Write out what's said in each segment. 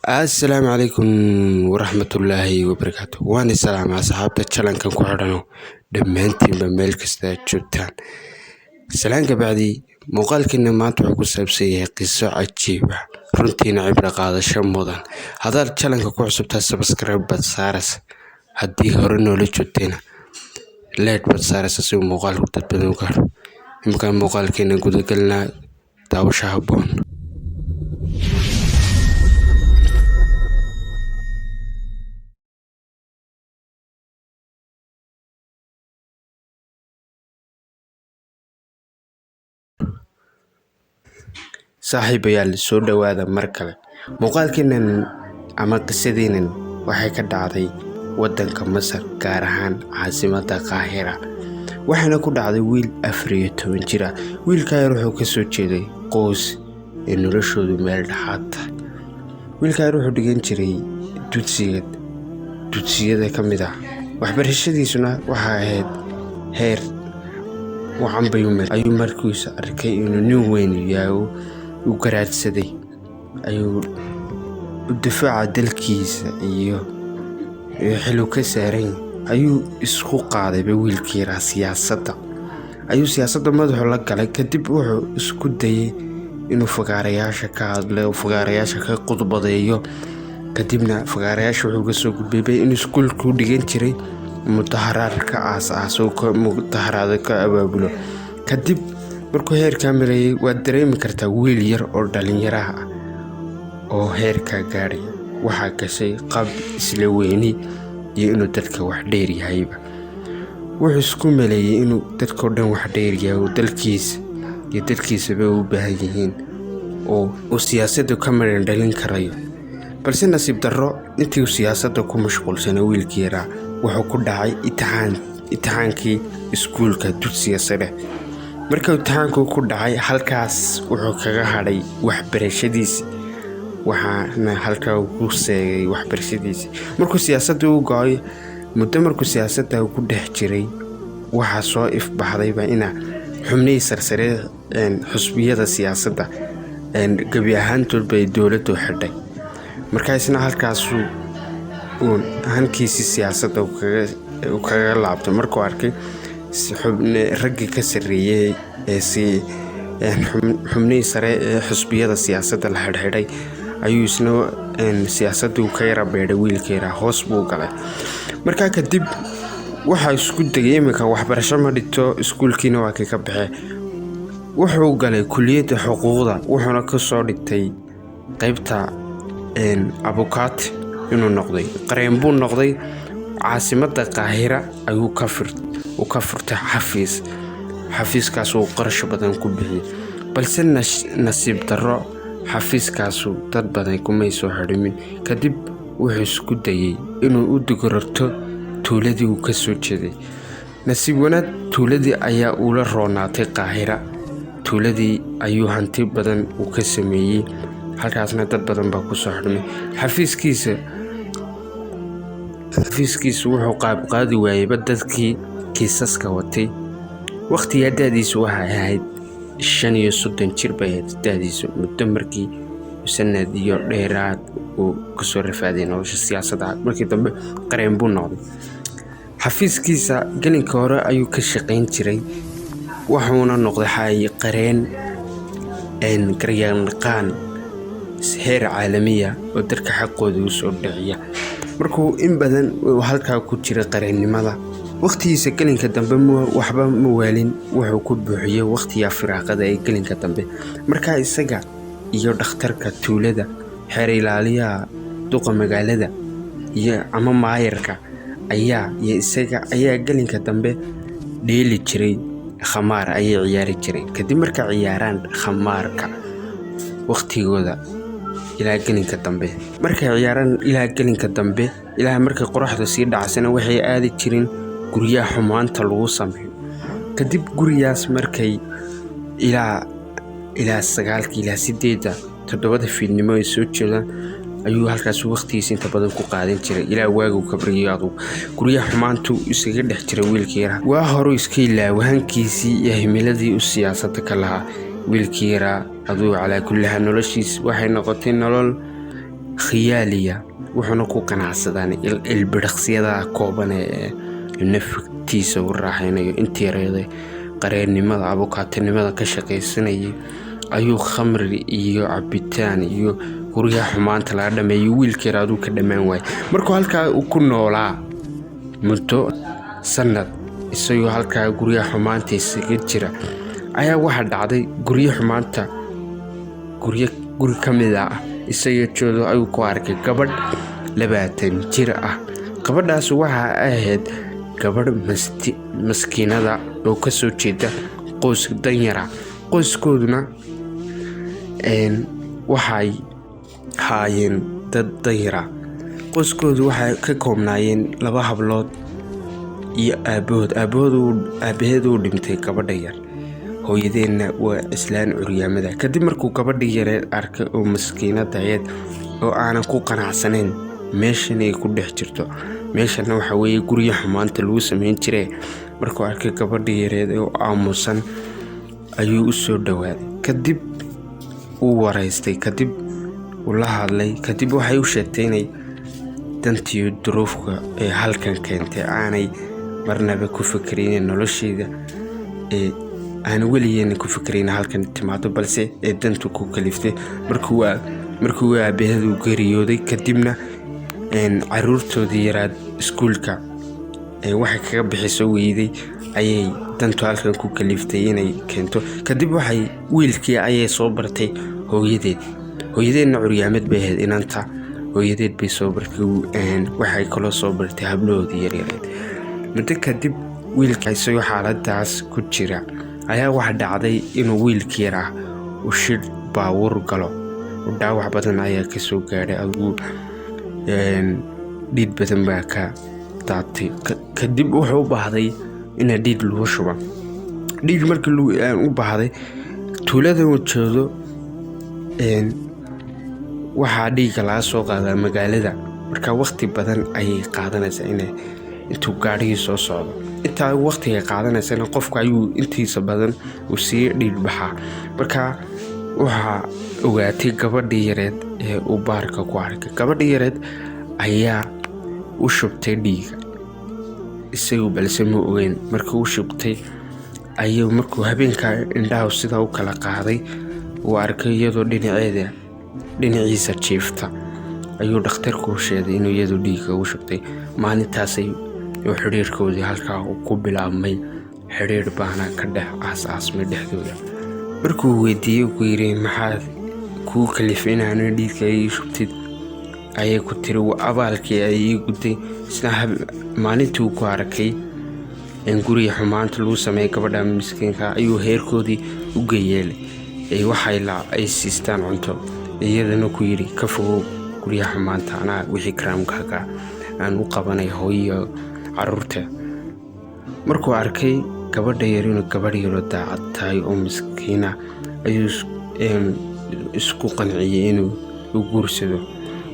Assalaamu calaykum waraxmatullaahi wabarakaatu. Waan salaama asxaabta channelkan ku xidhano dhammaantiinba meel kasta aad joogtaan. Salaan ka bacdi, muuqaalkeena maanta wuxuu ku saabsan yahay qiso cajiib ah, runtiina cibro qaadasho mudan. Haddaad channelka ku cusubtahay, subscribe baad saaraysa. Haddii hore noola joogtayna, like baad saaraysa si uu muuqaalku dad badan u gaaro. Imika muuqaalkeena guda galnaa, daawasho habboon. Saaxiibayaal, soo dhowaada mar kale. Muuqaalkeenan ama qisadeenan waxay ka dhacday waddanka Masar, gaar ahaan caasimadda Qaahira. Waxaana ku dhacday wiil 14 jir ah. Wiilka yar wuxuu ka soo jeeday qoys ee noloshoodu meel dhexaad tahay. Wiilka yar wuxuu dhigan jiray dugsiga dugsiyada ka mid ah. Waxbarashadiisuna waxay ahayd heer wacan bay ayuu markiisa arkay inuu nin weyn yahay uu garaadsaday, ayuu u difaaca dalkiisa iyo xil uu ka saaran yahay ayuu isku qaadayba. Wiilkii yaraa siyaasadda ayuu siyaasadda madaxu la galay. Kadib wuxuu isku dayay inuu fagaarayaasha ka hadlo oo fagaarayaasha ka khudbadeeyo. Kadibna fagaarayaasha wuxuu ka soo gudbay inuu iskuulku dhigan jiray mudaharaad ka aas-aaso, mudaharaado ka abaabulo. Kadib markuu heerkaa marayay, waad dareemi kartaa wiil yar oo dhalinyaraha ah oo heerkaa gaadhaya, waxaa gashay qab isla weyni iyo inuu dadka wax dheer yahayba. Wuxuu isku maleeyay inuu dadkao dhan wax dheer yahay oo dalkiisa iyo dadkiisaba u baahan yihiin oo uu siyaasadda ka marin dhalin karayo. Balse nasiib darro, intii uu siyaasadda ku mashquulsanaa, wiilkii yaraa wuxuu ku dhacay imtixaankii iskuulka dugsiga sare. Markii imtixaanku ku dhacay, halkaas wuxuu kaga hadhay waxbarashadiisi, waxaana halkaa uu ku seegay waxbarashadiisi. Markuu siyaasadda u go'ay, muddo markuu siyaasadda ku dhex jiray, waxaa soo ifbaxdayba ina xubnihii sarsare xusbiyada siyaasadda gebi ahaantood bay dowladdu xidhay. Markaa isna halkaasuu uun hankiisii siyaasadda uu kaga laabtay markuu arkay raggii ka sarreeyay ee si xubnihii sare ee xusbiyada siyaasadda la xidhxidhay, ayuu isna siyaasaddii uu ka yara beedhay. Wiilka yaraa hoos buu galay. Markaa kadib waxaa isku dayay, iminka waxbarasho ma dhigto, iskuulkiina waa kii ka baxee, wuxuu galay kuliyadda xuquuqda, wuxuuna kasoo dhigtay qeybta abukaati inuu noqday, qareen buu noqday. Caasimadda Qaahira ayuu ka furtay xafiis. Xafiiskaas uu qarash badan ku bixiyay, balse nasiib darro, xafiiskaasu dad badan kumay soo xidhimin. Kadib wuxuu isku dayay inuu u digororto tuuladii uu ka soo jeeday. Nasiib wanaag, tuuladii ayaa ula roonaatay Qaahira. Tuuladii ayuu hanti badan uu ka sameeyey, halkaasna dad badan baa kusoo xidhmay xafiiskiisa. Xafiiskiisu wuxuu qaabqaadi waayeyba dadkii kiisaska watay. Waqtigaa da'diisu waxay ahayd 35 jir bay ahayd da'diisu. Muddo markii sanadiyo dheeraad uu kasoo rafaaday nolosha siyaasadda, markii dambe qareen buu noqday. Xafiiskiisa gelinka hore ayuu ka shaqayn jiray, wuxuuna noqday qareen garyaqaan heer caalamiya oo dadka xaqooda u soo dhiciya. Markuu in badan uu halkaa ku jiray qareennimada, waqtigiisa gelinka dambe waxba ma waalin, wuxuu ku buuxiyey waqtiga firaaqada ee gelinka dambe. Markaa isaga iyo dhakhtarka tuulada, xeer ilaaliyaha, duqa magaalada iyo ama maayarka ayaa iyo isaga ayaa gelinka dambe dheeli jiray. Khamaar ayay ciyaari jireen. Kadib markay ciyaaraan khamaarka, waqtigooda ilaa gelinka dambe markay ciyaaraan, ilaa gelinka dambe, ilaa markay qoraxdu sii dhacsana, waxay aadi jireen guryaha xumaanta lagu sameeyo. Kadib gurigaas markay ilaa 9-ka ilaa 8-da 7-da fiidnimo ay soo jeedaan, ayuu halkaas waqtigiisa inta badan ku qaadan jiray ilaa waagu ka baryo. Adugu guryaha xumaantu isaga dhex jiray wiilkii yaraa. Waa horuu iska ilaaway hankiisii iyo himiladii u siyaasadda ka lahaa wiilkii yaraa. Aduu calaa kulli xaal noloshiis waxay noqotay nolol Khiyaaliya, wuxuuna ku ganacsadaan ilbiriqsiyada kooban ee naftiisa u raaxaynayo. Intii yareeday qareennimada, abukaatinimada ka shaqaysanayay ayuu khamri iyo cabitaan iyo guryaha xumaanta laga dhameeyay. Wiilka yar aduu ka dhammaan waayay. Markuu halkaa ku noolaa muddo sanad, isagoo halkaa guryaha xumaanta isaga jira, ayaa waxaa dhacday guryo xumaanta guryo guri ka mid ah isagoo joogo ayuu ku arkay gabadh 20 jir ah. Gabadhaas waxa ay ahayd gabadh maskiinada oo kasoo jeeda qoys danyara. Qoyskooduna waxay haayeen dad danyara. Qoyskoodu waxay ka koobnaayeen laba hablood iyo aabahood. Aabaheed uu dhintay gabadha yar, hooyadeenna waa islaan curyaamada. Kadib markuu gabadhii yareed arkay oo maskiinada ahayd oo aanan ku qanacsanayn meeshan ay ku dhex jirto, meeshana waxa weeye guryo xumaanta lagu sameyn jiray, markuu arkay gabadhii yareed oo aamusan ayuu u soo dhawaaday. Kadib uu wareystay, kadib uu la hadlay. Kadib waxay u sheegtay inay dantii duruufka ee halkan keentay, aanay marnaba ku fekerin nolosheeda, ee aan weligeena ku fekerin halkan timaado, balse ee dantu ku kaliftay markuu aabaheed uu geeriyooday. Kadibna caruurtoodii yaraad iskuulka waxay kaga bixiso weyday, ayay dantu halkan ku kaliftay inay keento. Kadib waxay wiilkii ayay soo bartay hooyadeed. Hooyadeedna curyaamad bay ahayd. Inanta hooyadeed bay soo bartay, waxay kaloo soo bartay hablahoodii yaryareed. Muddo kadib, wiilka isagoo xaaladaas ku jira ayaa waxa dhacday inuu wiilkii yaraa uu shil baabuur galo. Dhaawac badan ayaa kasoo gaadhay, adigu dhiig badan baa ka daatay. Kadib wuxuu u baahday ina dhiig lagu shubo. Dhiig markii u baahday, tuulada uu joogo waxaa dhiigga laga soo qaadaa magaalada. Marka waqti badan ayay qaadanaysaa in intuu gaadhigii soo socdo. Intaa waqtiga qaadanaysana qofka ayuu intiisa badan uu sii dhiig baxaa. Marka waxaa ogaatay gabadhii yareed ee uu baarka ku arkay. Gabadhii yareed ayaa u shubtay dhiiga isagu, balse ma ogeyn. Markii u shubtay ayuu, markuu habeenkaa indhaha sidaa u kala qaaday, uu arkay iyadoo dhinaceeda dhinaciisa jiifta, ayuu dhakhtarku u sheegay inuu iyadu dhiigga ugu shubtay. Maalintaasay oo xidhiirkoodii halkaa ku bilaabmay. Xidhiir baana ka dhex aas-aasmay dhexdooda. Markuu weydiiyey, ku yiri, "Maxaad kuu kalifay inaanu dhiigga ii shubtid?" ayay ku tiri, "Abaalkii ay ii gudday isla maalintii uu ku arkay guriga xumaanta lagu sameeyay gabadha miskiinka." Ayuu heerkoodii u geeyeel waxay ay siistaan cunto, iyadana ku yidhi, "Ka fogow guryaha xumaanta, anaa wixii karaamkaaga aan u qabanay hooyo caruurta." Markuu arkay gabadha yar inuu gabadh yaroo daacad tahay oo miskiina, ayuu isku qanciyey inuu u guursado.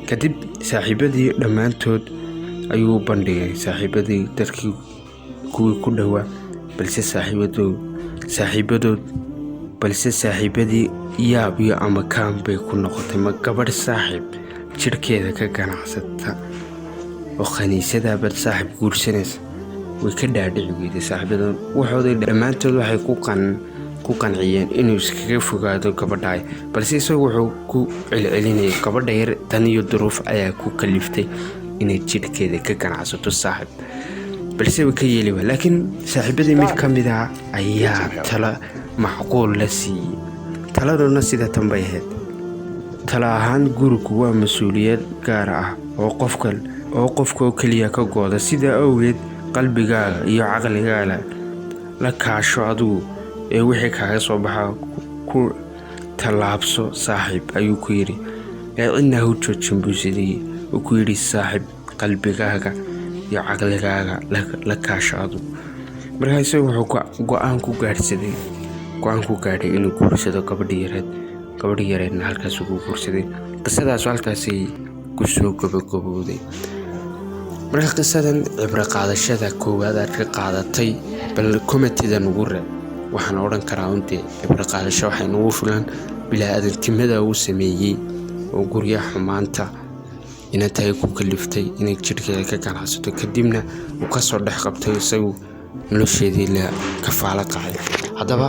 Kadib saaxiibadii dhammaantood ayuu u bandhigay, saaxiibadii, dadkii kuwii ku dhowaa, balse saaxiibadood balse saaxiibadii yaab iyo ama kaan bay ku noqotay. Ma gabadh saaxiib jidhkeeda ka ganacsata oo khaniisadabaad saaxiib guursanaysa? Way ka dhaadhici weyday saaxiibadood. Waxooday dhammaantood waxay ku qanciyeen inuu iskaga fogaado gabadhaay, balse isagu wuxuu ku celcelinayay, gabadha yar tan iyo duruuf ayaa ku kaliftay inay jidhkeeda ka ganacsato saaxiib, balse way ka yeeli waa. Laakiin saaxiibadii mid ka mid ah ayaa talo macquul la siiyey. Taladuna sida tan bay ahayd: talo ahaan, gurigu waa mas-uuliyad gaar ah oo qofka oo keliya ka gooda. Sidaa awgeed qalbigaaga iyo caqligaaga la kaasho adigu, ee wixii kaaga soo baxa ku tallaabso saaxiib, ayuu ku yidhi. Ee cidna ha u joojin, buu sidii uu ku yidhi, saaxiib, qalbigaaga iyo caqligaaga la kaasho adigu. Markaa isagu wuxuu go-aan ku gaadhsaday, go-aan ku gaadhay inuu guursado gabadhii yareed. Gabadhii yareedna halkaas ugu guursaday. Qisadaas halkaasay kusoo gabagabowday. Marka qisadan cibro qaadashada koowaad aad ka qaadatay, bal commentida nugu reeb. Waxaan odhan karaa untee cibro qaadasho waxay nugu filan bilaa-aadantimada uu sameeyey oo guryaha xumaanta. Inantahay ku kaliftay inay jidhkeeda ka ganacsato, kadibna uu kasoo dhex qabtay, isagu nolosheedii la kafaalo qaaday. Haddaba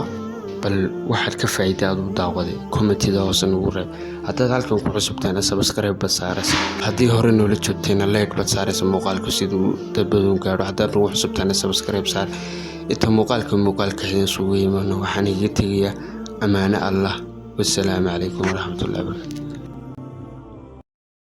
bal waxaad ka faa'iida aad u daawaday commentida hoose nagu reeb. Haddaad halkan ku cusubtahayna, subscribe baad saaraysa. Haddii hore noola joogtayna, like baad saaraysa muuqaalku siduu dad badan gaadho. Haddaad nagu cusubtahayna, subscribe saar. Inta muuqaalka muuqaalka xidhan isugu imaano, waxaan iga tegayaa ammaano Allah. Wasalaamu calaykum waraxmatullahi wabarakatu.